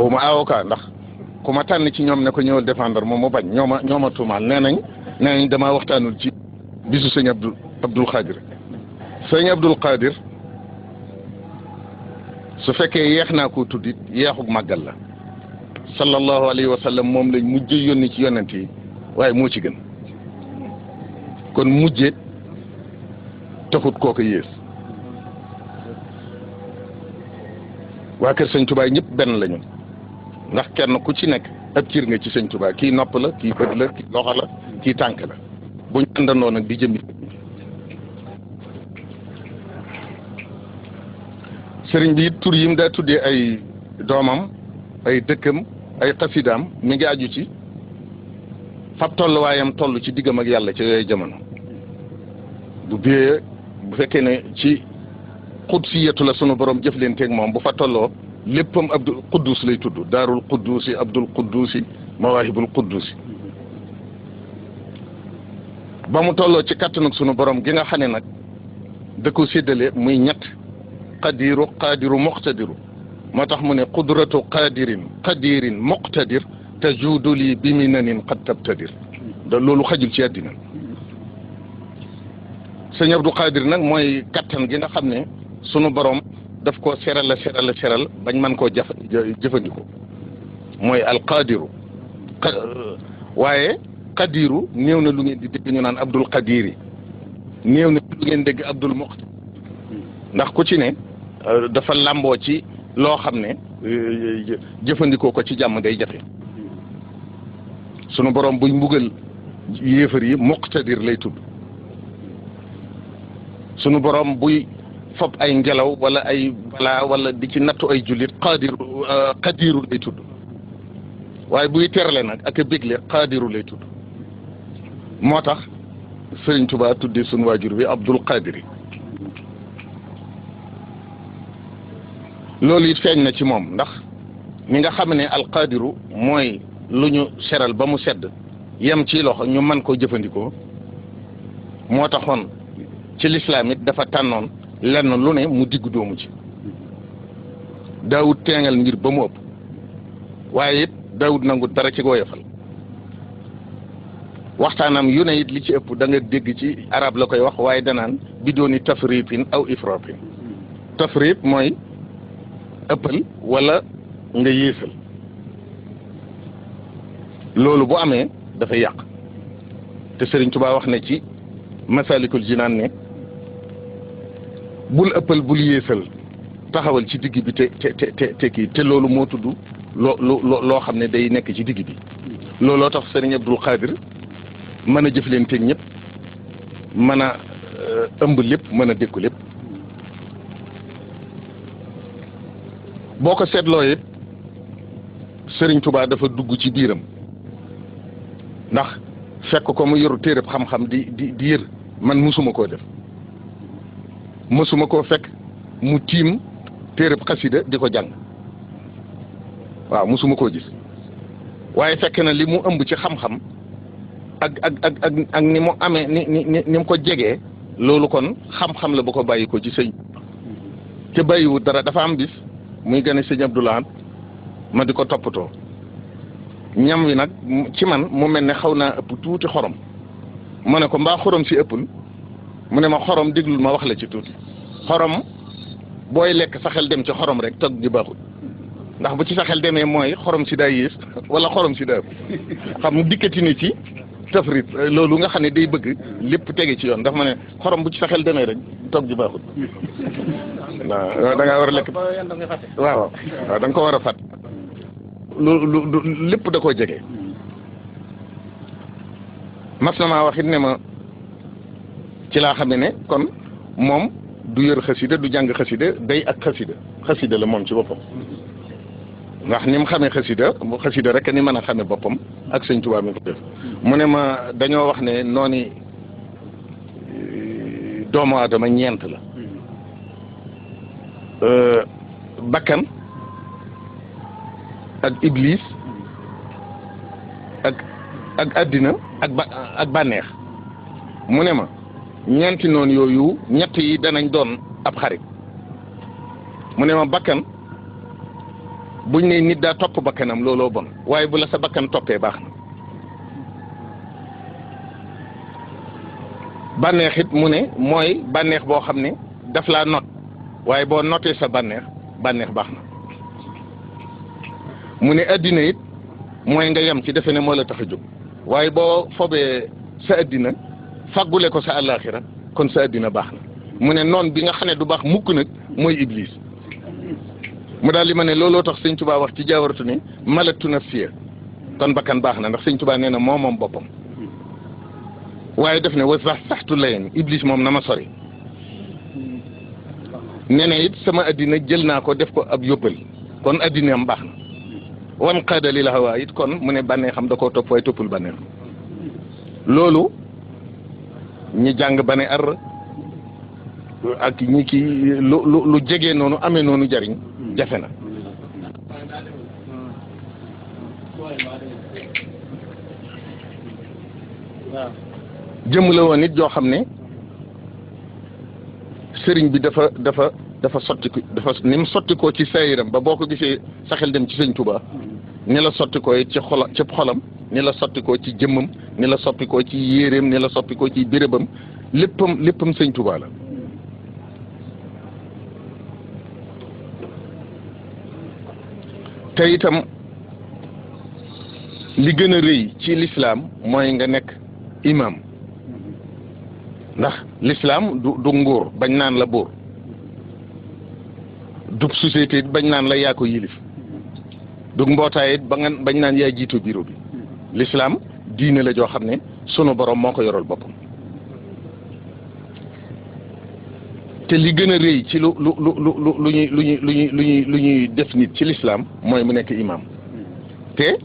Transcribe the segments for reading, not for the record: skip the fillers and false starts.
ma avocat ndax ku ma tànn ci ñoom ne ko ñëwal défendre moom mu bañ ñoo ma tuumaal nee nañ damaa waxtaanul ci bisu sëñ Abdul Xaadir sëñ Abdul Xaadir su fekkee yeex naa ko tuddit yeexug màggal la sallallahu alayhi wa sallam moom lañ mujj yónni ci yonent yi waaye moo ci gën kon mujje taxut kooku yées waa kër sëñ Tuubaa ñëpp benn lañu ndax kenn ku ci nekk ab cir nga ci sëñ Tuubaa kii nopp la kii bët la kii loxo la kii tànk la buñ àndandoo nag di jëmmi sëriñ bi it tur yim daa tuddee ay doomam ay dëkkam ay xasidaam mi ngi aju ci fab tolluwaayam toll ci diggam ak yàlla ci yooyu jamono bu fekkee ne ci xudsiyatu la sunu borom jëflanteeg moom bu fa tolloo léppam Abdul Quddus lay tudd daarul Quddusi Abdul Quddusi mawaahibul Quddusi ba mu tolloo ci kàttanug sunu borom gi nga xam ne nag da ko séddale muy ñett qaadiru muqtadiru moo tax mu ne qudratu qadirin muqtadir tajuudu lii bi minanin qad tabtadir da loolu xajul ci àddina sëñ Abdou Qadir nag mooy kattan gi nga xam ne sunu borom daf koo seral bañ mën koo jëfandikoo mooy alqadiru waaye qadiru néew na lu ngeen di dégg ñu naan Abdul Qadiri néew na lu ngeen dégg Abdul Muqtadir ndax ku ci ne dafa làmboo ci loo xam ne jëfandikoo ko ci jàmm day jafe sunu borom buy mbugal yéefar yi muqtadir lay tudd sunu borom buy fob ay ngelaw wala ay balaa wala di ci nattu ay jullit qadiru lay tudd waaye buy terale nag ak a bégle qadiru lay tudd moo tax Sëriñ Tuubaa tudde sunu waajur bi Abdul Qadiri loolu it feeñ na ci moom ndax mi nga xam ne alqadiru mooy lu ñu seral ba mu sedd yem ci loxo ñu mën koo jëfandikoo moo taxoon ci lislaam it dafa tànnoon lenn lu ne mu diggu doomu ci daawut teengal mbir ba mu ëpp waaye it daawut nangu dara ci woyofal waxtaanam yu ne it li ci ëpp da nga dégg ci arab la koy wax waaye danaan bi dooni tafritin aw ifratin tafrit mooy ëppal wala nga yéesal loolu bu amee dafay yàq te Sëriñ Tuubaa wax ne ci Masaalikul Jinaan ne bul ëppal bul yéesal taxawal ci digg bi te kii te loolu moo tudd loo xam ne day nekk ci digg bi looloo tax Sëriñ Abdul Xaadir mën a jëflanteeg ñëpp mën a ëmb lépp mën a dékku lépp boo ko seetloo it Sëriñ Tuubaa dafa dugg ci biiram ndax fekk ko mu yoru téereb xam-xam di yër man musuma koo def musuma koo fekk mu tiim téereb xasida di ko jàng waaw musuma koo gis waaye fekk na li mu ëmb ci xam-xam ak ni mu amee ni mu ko jegee loolu kon xam-xam la bu ko bàyyi ko ci sëñ te bàyyiwu dara dafa am bis muy gane sëñ Abdou Lahad ma di ko toppatoo ñam wi nag ci man mu mel ne xaw naa ëpp tuuti xorom ma ne ko mbaa xorom si ëppul mu ne ma xorom déglul ma wax la ci tuuti xorom booy lekk sa xel dem ci xorom rek togg ji baaxul ndax bu ci sa xel demee mooy xorom si daa yées wala xorom si daa ëpp xam mu dikkati ni ci tafrit loolu nga xam ne day bëgg lépp tege ci yoon ndax ma ne xorom bu ci sa xel demee rek togg ji baaxul waaw da ngaa war a lekk waaw da nga ko war a fàtt lu lépp da koo jege mas na maa wax it ne ma ci laa xam ne kon moom du yor xasida du jàng xasida day ak xasida la moom ci boppam ndax ni mu xamee xasida rek ni mën a xamee boppam ak Sëñ Tuubaa mi ko def mu ne ma dañoo wax ne noonu doomu aadama ñeent la bakkan ak iblis ak àddina ak bànneex mu ne ma ñeenti noonu yooyu ñett yi danañ doon ab xarit mu ne ma bakkan buñ ne nit daa topp bakkanam looloo bon waaye bu la sa bakkan toppee baax na bànneex it mu ne mooy bànneex boo xam ne daf laa not waaye boo notee sa bànneex baax na mu ne addina it mooy nga yem ci defe ne moo la tax a jóg waaye boo fobee sa addina faggule ko sa àllaaxira kon sa addina baax na mu ne noon bi nga xam ne du baax mukk nag mooy iblis mu daal li ma ne looloo tax sëñ Tuubaa wax ci jaawartu ni malatu nafsiya kon bakkan baax na ndax sëñ Tuubaa nee na moom boppam waaye def ne wa saxtu layen iblis moom na ma sori nee na it sama addina jël naa ko def ko ab yóbbal kon addina am baax na wan qaada lil hawaa it kon mu ne bànnee xam da koo topp waaye toppul bànnee loolu ñi jàng ba ne ar ak ñi ki lu jege noonu amee noonu jariñ jafe na jëmm la woon it joo xam ne sëriñ bi dafa sotti dafa ni mu sotti ko ci sayiram ba boo ko gisee sa xel dem ci sëñ Tuubaa ni la sotti ko it ci xolam ni la sotti ko ci jëmmam ni la soppi ko ci yéeréem ni la soppi ko ci bérébam léppam sëñ Tuubaa la te itam li gën a rëy ci lislaam mooy nga nekk imam ndax lislaam du nguur bañ naan la buur du société it bañ naan la yaa ko yilif du mbootaay it bañ naan yaa jiitu bureau bi lislaam diine la joo xam ne sunu borom moo ko yoral boppam te li gën a rëy ci lu ñuy def nit ci lislaam mooy mu nekk imam te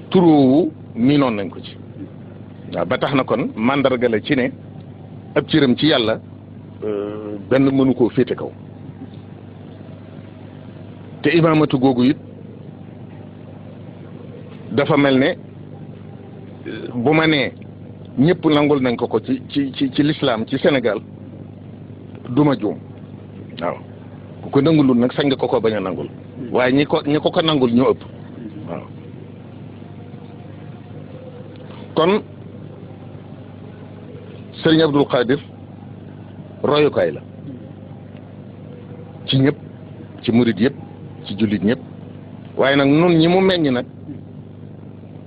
turoowu nii noonu nañ ko ci waaw ba tax na kon mandarga la ci ne ab cëram ci yàlla benn mënu koo féete kaw te imaamatu googu it dafa mel ne bu ma nee ñëpp nangul nañ ko ci lislaam ci Sénégal duma juum waaw ku ko nangulul nag sañ nga ko bañ a nangul waaye ñi ko nangul ñoo ëpp waaw kon Sëriñ Abdul Qadir royukaay la ci ñëpp ci murid yëpp ci jullit ñëpp waaye nag nun ñi mu meññ nag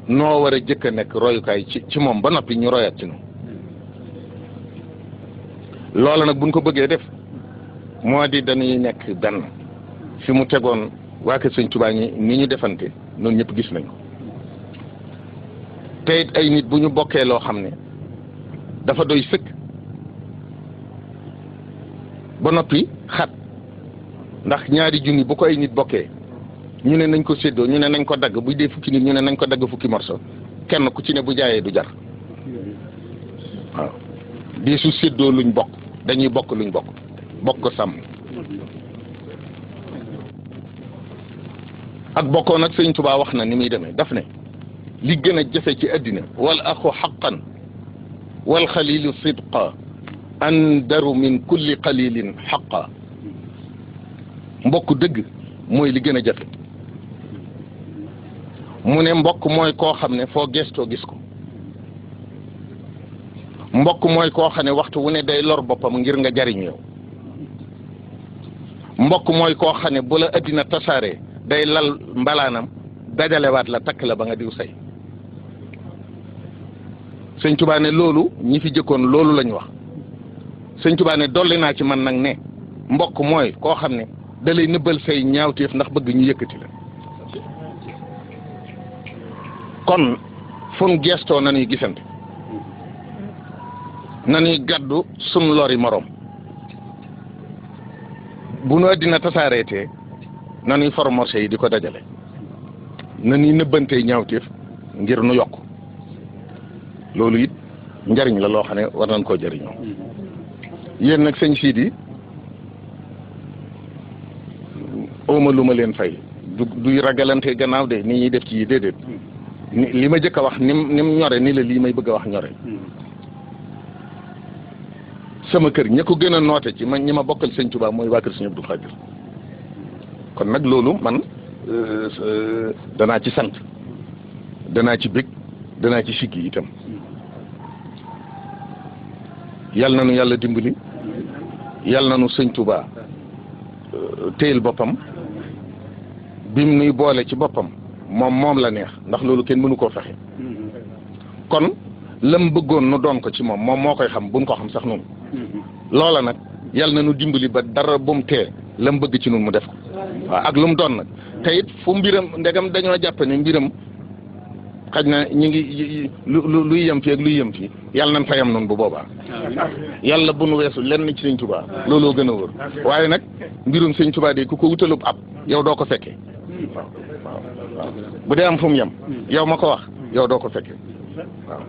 noo war a jëkk a nekk royukaay ci moom ba noppi ñu royat ci noonu loola nag buñ ko bëggee def moo di dañuy nekk benn fi mu tegoon waa kër Sëñ Tuubaa ñi ni ñu defante noonu ñëpp gis nañ ko te it ay nit bu ñu bokkee loo xam ne dafa doy sëkk ba noppi xat ndax ñaari junni bu ko ay nit bokkee ñu ne nañ ko séddoo ñu ne nañ ko dagg buy dee fukki nit ñu ne nañ ko dagg fukki morso kenn ku ci ne bu jaayee du jar waaw di su séddoo luñ bokk dañuy bokk luñ bokk ko sàmm ak bokkoo nag Sëñ Tuubaa wax na ni muy demee daf ne li gën a jafe ci àddina wal axu xaqan wal xalilu sidqa andaru min kulli qalilin xaqa mbokk dëgg mooy li gën a jafe mu ne mbokk mooy koo xam ne foo gestoo gis ko mbokk mooy koo xam ne waxtu wu ne day lor boppam ngir nga jariñ yow mbokk mooy koo xam ne bu la addina tasaaree day lal mbalaanam dajalewaat la takk la ba nga diw say Sëñ Tuubaa ne loolu ñi fi jëkkoon loolu lañ wax Sëñ Tuubaa ne dolli naa ci man nag ne mbokk mooy koo xam ne da lay nëbbal say ñaawteef ndax bëgg ñu yëkkati la kon fun gestoo nañuy gisante nañuy gàddu sunu lori morom bu nu àddina tasaareetee nañuy formorcé yi di ko dajale nañuy nëbbantee ñaawteef ngir nu yokk loolu it njariñ la loo xam ne war nañ koo jëriñoo yéen nag sëñ Sidi awma lu ma leen fay du ragalante gannaaw de ni ñuy def ci yi déedéet li ma jëkk a wax nim ñore ni la lii may bëgg a wax ñore sama kër ña ko gën a noote ci man ñi ma bokkal Sëñ Tuubaa mooy waa kër Sëñ Abdou Khadir kon nag loolu man danaa ci sant danaa ci bég danaa ci siggi itam yàlla na nu yàlla dimbali yàlla na nu sëñ Touba téyel boppam bim nuy boole ci boppam moom la neex ndax loolu kenn mënu koo fexe kon lam bëggoon nu doon ko ci moom moo koy xam buñ ko xam sax noonu loola nag yàlla na nu dimbali ba dara bu mu tee lam bëgg ci nun mu def ko waaw ak lu mu doon nag te it fu mbiram ndegam dañoo jàpp ne mbiram xaj na ñu ngi luy yem fii ak luy yem fii yàlla nañ fa yem noonu bu boobaa yàlla bu nu weesu lenn ci sëñ Touba looloo gën a wóor waaye nag mbirum sëñ Touba de ku ko wutalub ab yow doo ko fekkee waaw bu dee am fu mu yem yow ma ko wax yow doo ko fekkee waaw